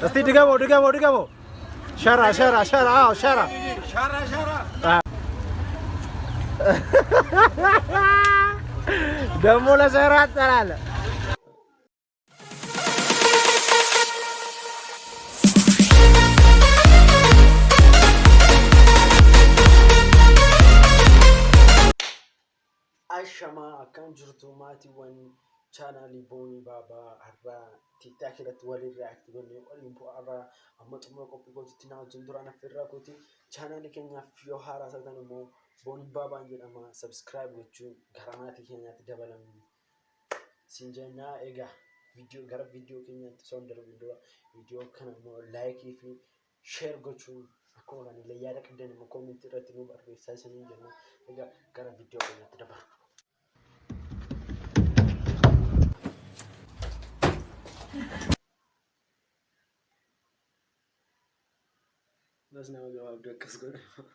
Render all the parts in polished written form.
እስቲ ድገመው ድገመው ድገመው። ሸራ ሸራ ሸራ። አዎ ሸራ ደግሞ ለሸራ ትጠላለህ። Ashamaa akkam jirtu maatiiwwan chaanaalii Boonii Baabaa har'aa TikTok irratti waliin react goonee waliin bu'aarraa amma xumura qophii kootiitti na wajjin turaan affeerraa kooti. Chaanaalii keenyaaf yoo haaraa taatan immoo Boonii Baabaan jedhama. Subscribe gochuun gara maatii keenyaatti dabalamuu siin jennaa. Egaa viidiyoo gara viidiyoo keenyaatti osoo hin darbin dura viidiyoo kana immoo laayikii fi sheer gochuun akkuma kanallee yaada qabdan immoo koomentii irratti nu barreessaa isiniin jenna. Egaa gara viidiyoo keenyaatti dabarra. Bas nama gabaabduu akkas godha.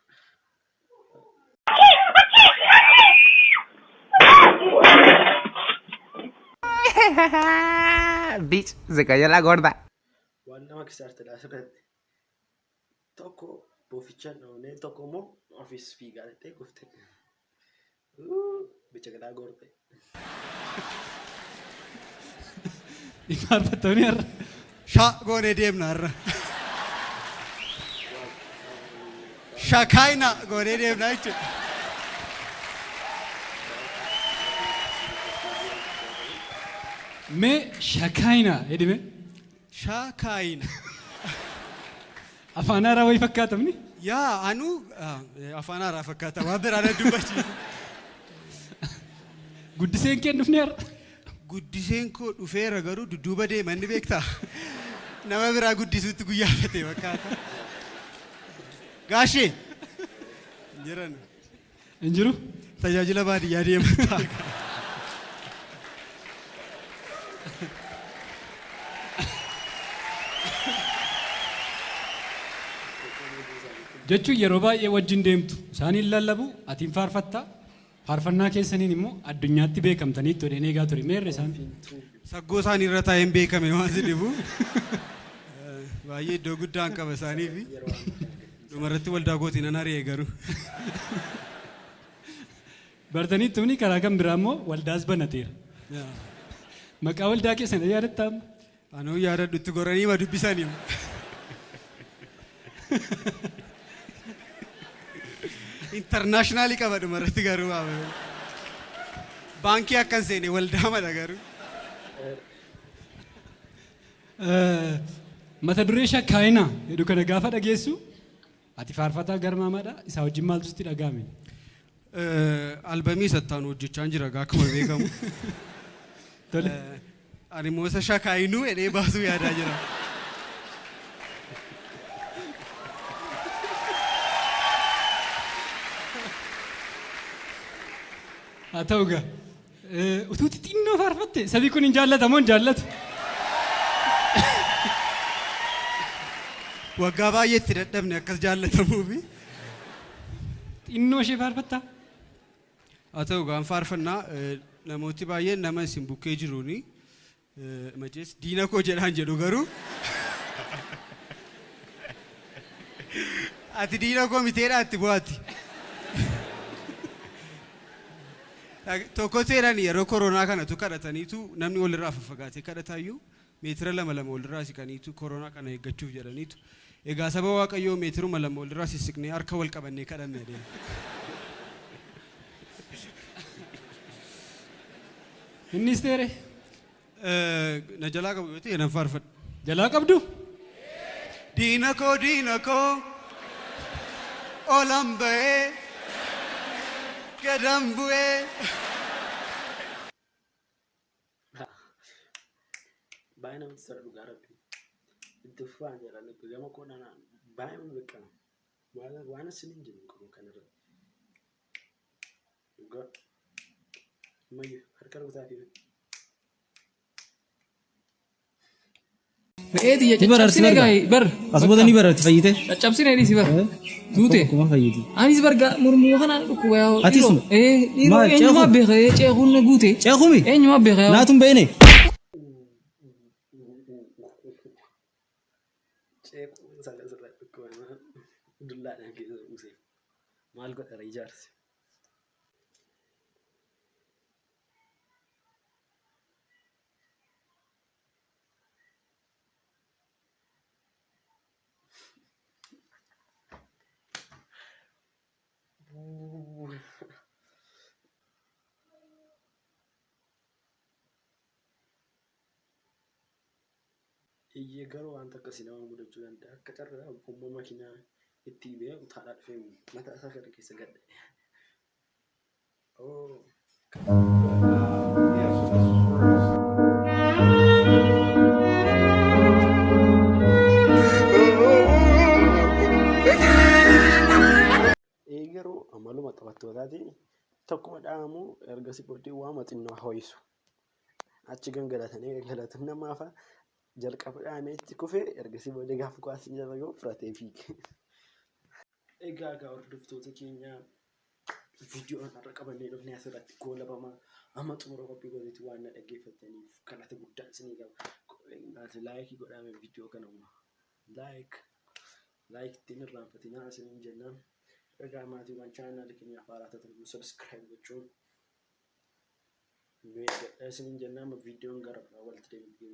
Bitch, se cayó la gorda. Waan nama kisaartedha asirratti. Tokko bofichaan dhoofnee tokko immoo ofiis fiigaa jettee kufte. Bicha gadaa goorte. Faarfattoonni har'a. Sha goonee deemna har'a. Shakaayina goonee deemna jechuudha. Mee shakaayina jedhime. Shakaayina. Afaan haaraa wayii fakkaatamni. Yaa anuu afaan haaraa fakkaata waan biraa na dubbachiisa. Guddiseen kee hin dhufne har'a. Guddiseen koo dhufeera garuu dudduuba deema inni beektaa. Nama biraa guddisuutti guyyaafate fakkaata. Gaashee! Hin jiran. Hin jiru. Tajaajila baadiyyaa deema ta'a. Jechuun yeroo baay'ee wajjin deemtu. Isaaniin lallabu, atiin faarfatta. Faarfannaa keessaniin immoo addunyaatti beekamtaniittu jedheen eegaa ture. Meerre isaan? Saggoo isaanii irra taa'een beekame waan si dhibu. Baay'ee iddoo guddaan qaba isaaniifi. Dhumarratti waldaa kootii nan ari'e garuu. Bartaniittu mini karaa kan biraa immoo waldaas banateera. Maqaa waldaa keessan yaadattaa amma? Anuu yaadadhu itti goranii ma dubbisanii. Intarnaashinaalii qaba dhumarratti garuu. Baankii akkan seene waldaa mala garuu. Mata duree shakkaayinaa jedhu kana gaafa dhageessu ati faarfataa garmaamaadha isaa wajjin maaltu sitti dhaga'ame? Albamii isa itti aanu hojjechaan jira egaa akkuma beekamu. Tole. Ani immoo isa shakaayinuu jedhee baasuu yaadaa jira. Haa ta'u egaa. Utuu xixinnoo faarfatte sabi kun hin jaallata moo hin jaallatu? Waggaa baay'ee itti dadhabne akkas jaallatamuufi. Xinnoo ishee faarfattaa? Haa ta'u gaan faarfannaa namooti baay'een nama isin bukkee jiruuni machees diina koo jedhaan jedhu garuu ati diina koo miteedhaa itti bu'aati. Tokko seeraan yeroo koronaa kanatu kadhataniitu namni walirraa faffagaatee kadhataayyuu meetira lama lama walirraa siqaniitu koronaa kana eeggachuuf jedhaniitu egaa saba waaqayyoo meetiruma lama walirraa sissiqnee harka wal qabannee kadhanne jedheen. Innis teere. Na jalaa qabu yoo ta'e nan faarfadha. Jalaa qabdu? Diina koo diina koo olan ba'ee gadan bu'ee. Baay'ee namatti tola dhugaa rabbi. Itti fufaa jedha gama koo nana baay'ee beekama. Waan isin hin jennu qabu kanarratti. Dhugaa. Ammayyu harka rukutaa fi Re'ee tiyya Ni bararti caccabsine barga. gaa'e bar. As booda ni bararti fayyite. Caccabsine dhiisi bar. Duute. Akkuma fayyiti. Anis barga mormuu kanaan dhukkuba yaa. Atis dhiiroo. ma? Ee dhiiroo Maal, eenyumaa ceekuu? beeka ee ceekuun na guute. Ceekumi? Eenyumaa beeka yaa. Naatun beene. Ceequu isaa asirraa dhukkuba dullaadhaan keessa buusee maal godhara ijaarsi. Iyyee garuu wanta akkasii nama mudachuu danda'a. Akka carraa gommaa makiinaa itti ba'ee utaadhaa dhufee mataa isaa kana keessa gadhe. Oh. Ee garuu amaluma taphattootaati tokkuma dhaamu ergasii booddee waama xinnoo ho'isu. Achi gangalatanii gangalatan namaafa jalqaba dhahamee itti kufee ergasii booddee gaafa kuwaasii jala gahu fudhatee fiige. Egaa egaa hordoftoota keenya, viidiyoon har'a qabannee dhufne asirratti goolabama. Amma xumura qophii gooteetti waan na dhaggeeffattaniif galata guddaa isinii qaba. Like godhaame viidiyoo kana immoo like like ittiin irraanfatinaa isiniin jenna. Egaa maatiiwwan chaanaalii keenyaaf haaraa taatan subscribe gochuun nu eeggadha isiniin jenna. Amma viidiyoon gara biraa walitti deebi'u.